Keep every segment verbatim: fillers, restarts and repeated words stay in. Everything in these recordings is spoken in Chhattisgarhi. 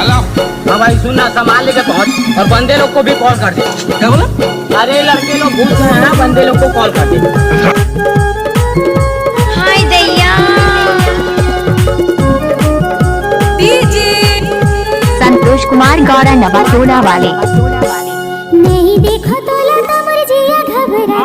हाँ भाई, सुन ना, सामान लेके पहुंच और बंदे लोग को भी कॉल कर दे। क्या बोला? अरे, लड़के लोग घुस रहे हैं, बंदे लोग को कॉल कर दे। हाय दैया। डीजे संतोष कुमार गौरा नवा टोला वाले। नहीं देखो तोला तो मोर जिया घबरा।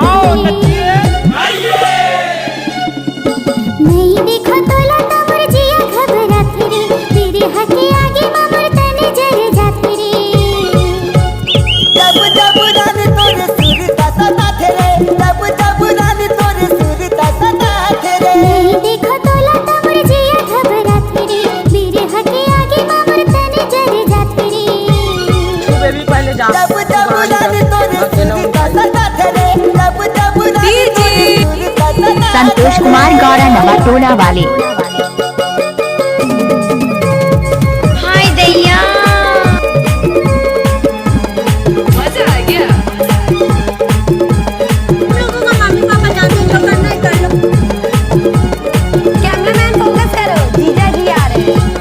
नहीं देखो तोला त मोर जिया घबराथे रे, तेरे हके आगे मा मोर तन जर जाथे रे। जब जब रानी तोर सुरता सताथे रे, जब जब रानी तोर सुरता सताथे रे। नहीं देखो तोला त मोर जिया घबराथे रे, तेरे हके आगे मा मोर तन जर जाथे रे। तू बेबी पहले जा। जब जब रानी तोर सुरता सताथे रे, जब जब रानी तोर सुरता सताथे रे। संतोष कुमार गौरा नवा टोला वाले। हाय दैया। मजा आ गया। तुम लोगों का मम्मी पापा जानते हैं, जो करना है कर लो। कैमरामैन फोकस करो, जीजा जी आ रहे हैं।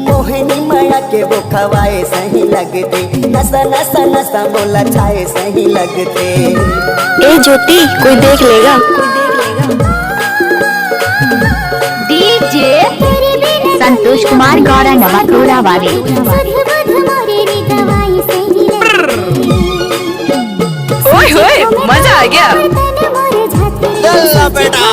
मोहिनी माया के वो खवाए सही लगते, नसा नसा नसा बोला छाए सही लगते। ए ज्योति, कोई देख लेगा। डीजे संतोष कुमार गौरा नवा टोला वाले। ओए होए, मजा आ गया। चल बेटा।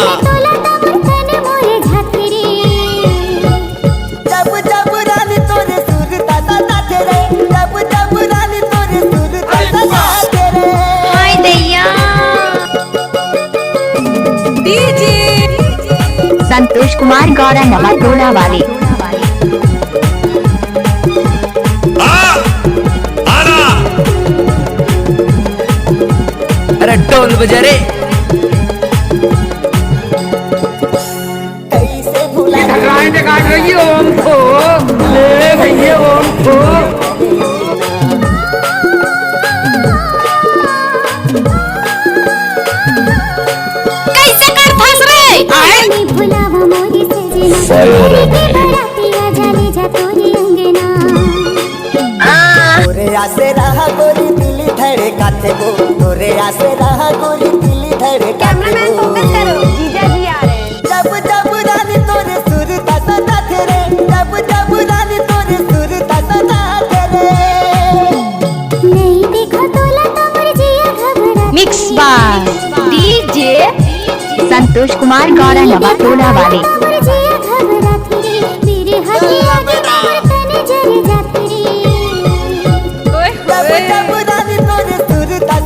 जब जब रानी तोरे सुरता सताथे रे, जब जब रानी तोरे सुरता सताथे रे। हाय दैया। डीजे संतोष कुमार गौरा नवा टोला वाले। आ, आना। अरे ढोल बजा रे। कैसे भुला ये खटराएं से काट रही हो हमको। ले भैया वो हमको। कैसे कर फंस रे? आए? नहीं भुलावा मोरी सजना, fire तेरे के बराती आजा ले जा तोरी अंगना। तोरे आसे रहा गोरी दिल धड़काथे वो, तोरे आसे रहा गोरी दिल धड़काथे वो। कैमरामैन फोकस करो, जीजा जी आ रहे हैं। जब जब रानी तोरे सुरता सताथे रे, जब जब रानी तोरे सुरता सताथे रे। नहीं देखो तोला तो मोर जिया घबरा। Mix by DJ Santosh Kumar Gaura नवा टोला वाले। मोर जिया घबरा रे, तेरे हाथे आगे मोर तन जर जाथे रे। ओए जब होए। जब रानी तोरे सुरता